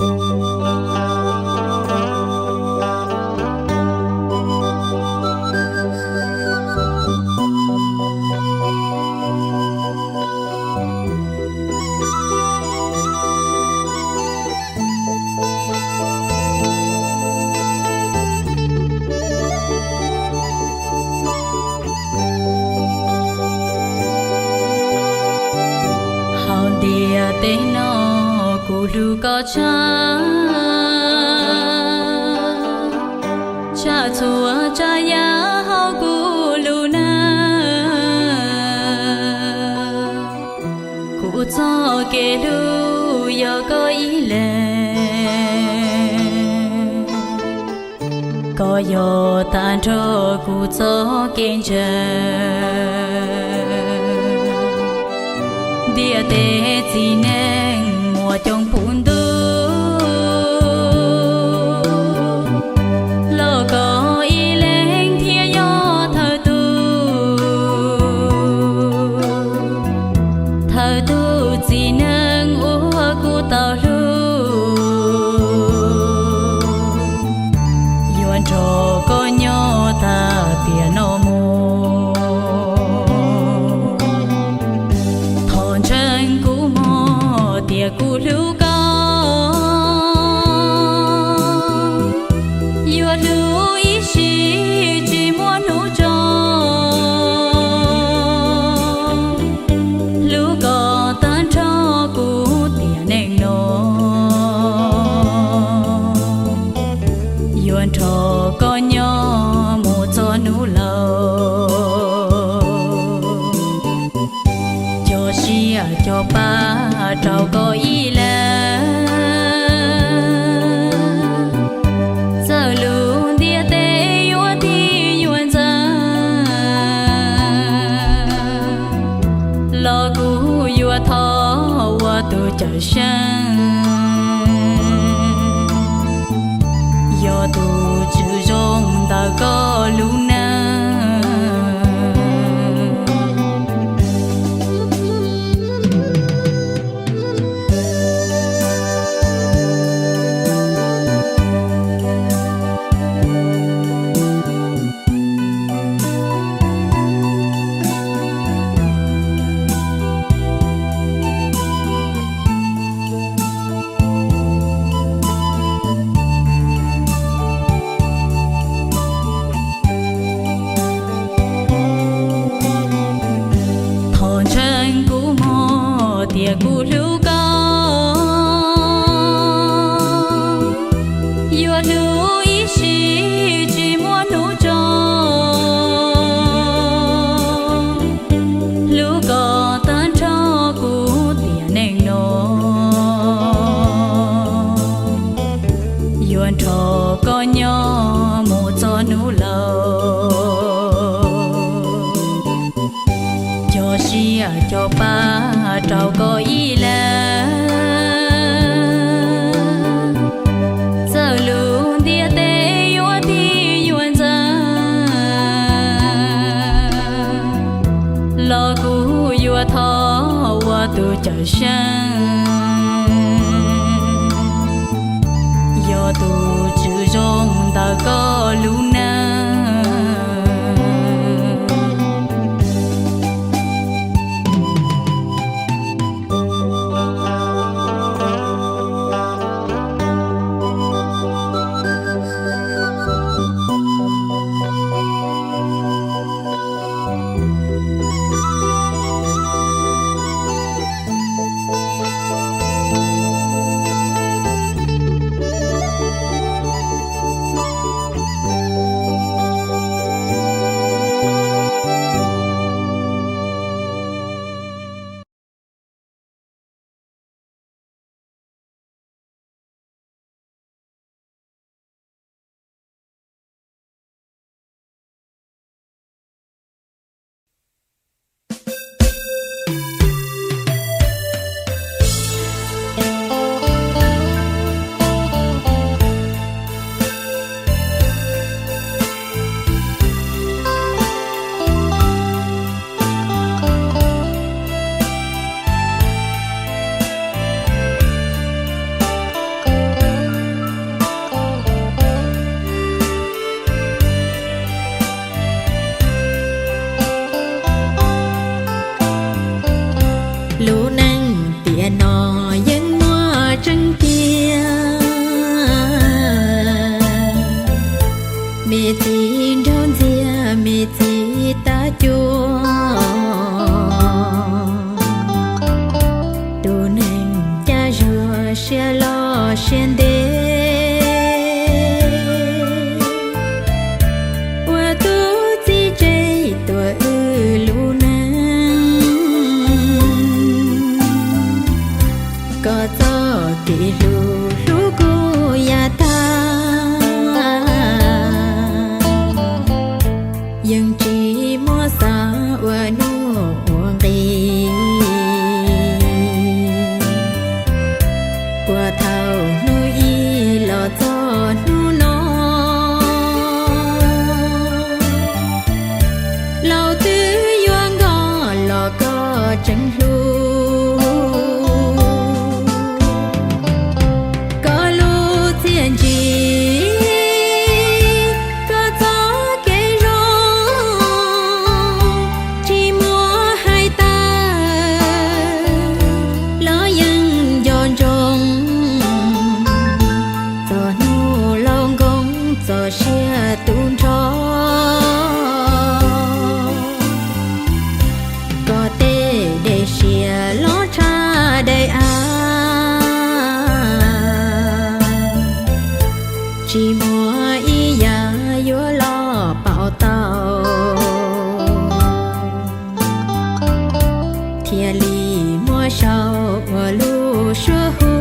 Hauv ntiaj teb no kuv hlub koj tshaj, tshaj txhua tsav yam hauv kuv lub neej. Kuv txoj kev hlub yog koj ib leeg, koj yog tag nrho kuv txoj kev ntseeg. Ntiaj teb txiv neej muaj coob puv ntuj, los koj ib leeg thiaj yog thawj tug, thawj tug txiv neej uas kuv tau hlub. Yuav nrog koj nyob tag tiam no mus, thov ntseeg kuv mog tias kuv hlub koj. Yuav hlub ib sim tsis muaj hnub tso, hlub koj tag nrho kuv tiam neej no. Yuav nrog koj nyob mus txog hnub laus, cog siab cog pab rau koj ib leeg. Txawm lub ntiaj teb yuav tig yuav ntxeev, los kuv yuav thov ua tus cawm seej, yog tus tswv zoo ntawm koj lub neej. Thov ntseeg kuv mog tias kuv hlub koj, yuav hlub ib sim tsis muaj hnub tso, hlub koj tag nrho kuv tiam neej no. Yuav nrog koj nyob mus txog hnub laus, cog siab cog pab rau koj ib leeg. Txawm lub ntiaj teb yuav tig yuav ntxeev, los kuv yuav thov ua tus cawm seej, yog tus tswv zoo ntawm koj lub neej. Txiv nraug ntxiag me txiv tab cuab, tus neeg caj zuag siab loj siab ntev, ua tub txib tseg tuam wb lub neej. Koj txoj kev hlub hlub kuv yav tag, yeej tsis muab xav ua nuj ua nqis. Puag thaum hnub ib los txog hnub no, laus twb yuav nkoj los koj tseem hlub. Koj lub txiaj ntsig, koj txoj kev zoo, tsis muaj hais tawm los yeej nco ntsoov. Txog hnub laus nkoos txog siab tu nrho, koj tej dej siab los tshaj dej av, tsis muaj ib yam yuav los pauv tau, thiaj li muab sau ua lub suab hu.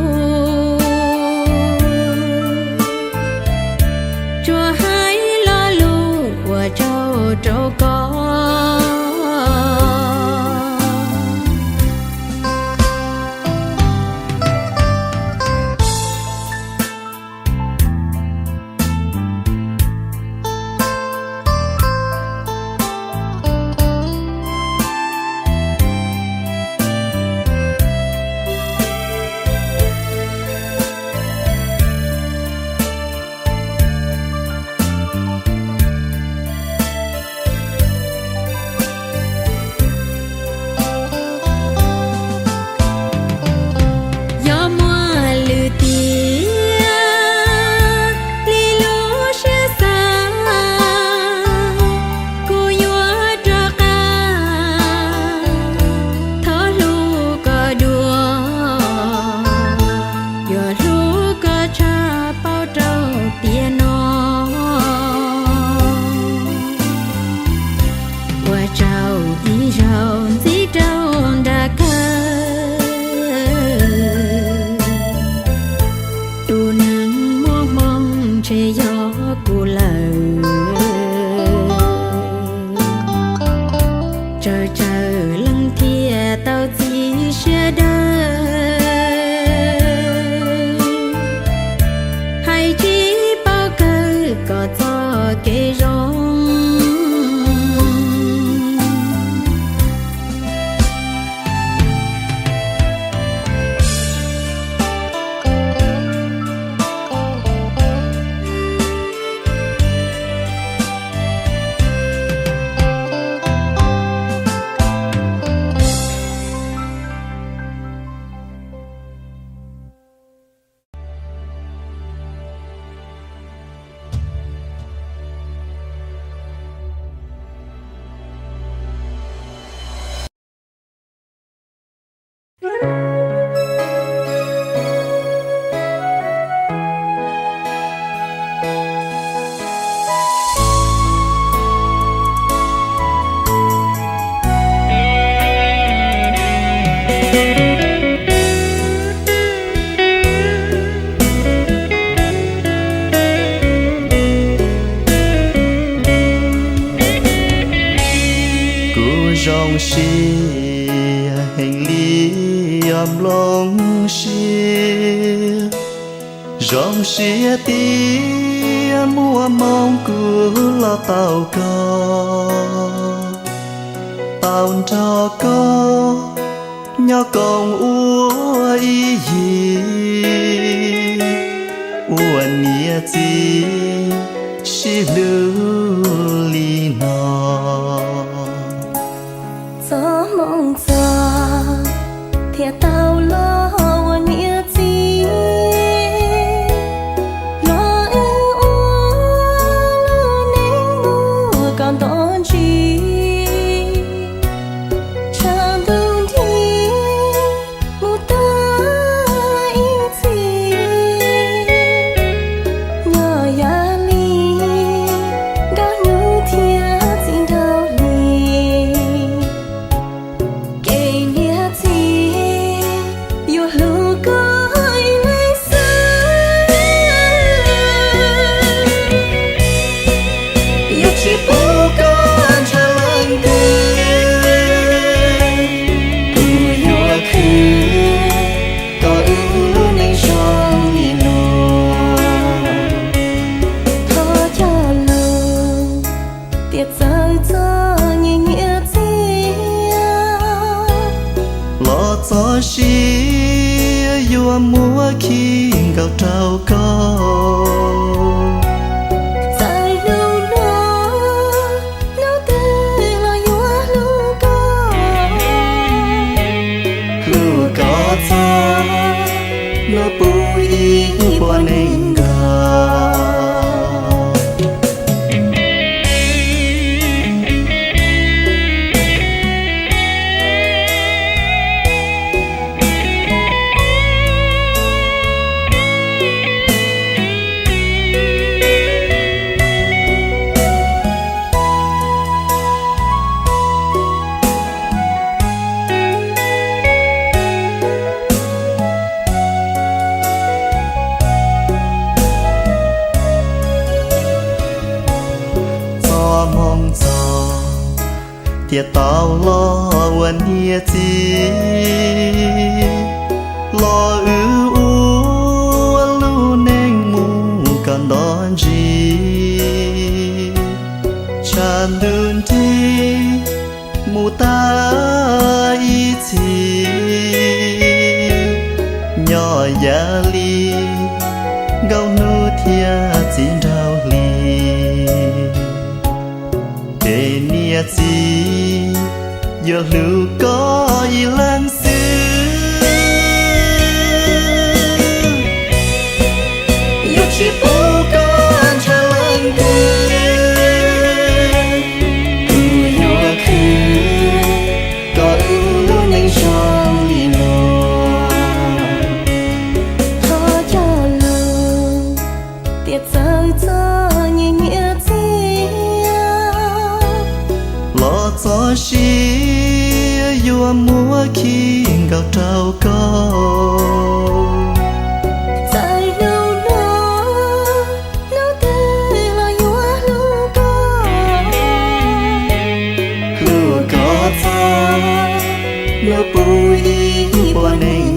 Tsuas hais lo lus ua tsaug rau koj. Yog muaj lwm tiam li lub siab xav, kuv yuav rov qab thov hlub koj dua. Yuav hlub koj tshaj paub rau tiam no, ua tsaug ib zaug ntxiv rau nram kawg. Tus neeg muaj hmoo ntshe yog kuv lawm, tsawg tsawg leej thiaj tau txi siab dawb. Hais tsis paub kawg kom txoj kev zoo. Kuv zoo siab heev li os nplooj siab, zoo siab tias muaj hmoo kuv los tau koj, tau nrog koj nyob koom ua ib yig, ua niam txiv sib hlub li no. Txoj hmoo txog thiaj tau los ua niam txiv, los wb ua lub Txoj sia yuav muab khi nkaus rau koj. Txawm hnub no hnub twg los yuav hlub koj, hlub koj txog luag pub ib puas neeg nkaus. Txoj hmoo txog thiaj tau los ua niam txiv, los wb ua lub neej mus kom nto ntsis. Tshav ntuj nrig mus tag ib txhis, nyob yam li nkauj hnub thiab txiv nraug hli. Ces niam txiv yuav hlub koj ib leeg xwb, yuav tsis pub koj ntshaw leej twg. Kuv yuav khwv kom wb lub neej zoo li no. Thov cog lus tias txawm txog nyias nyiam txiag, los txoj sia yuav muab khi nkaus rau koj. Txawm hnub no hnub twg los yuav hlub koj, hlub koj txog luag pub ib puas neeg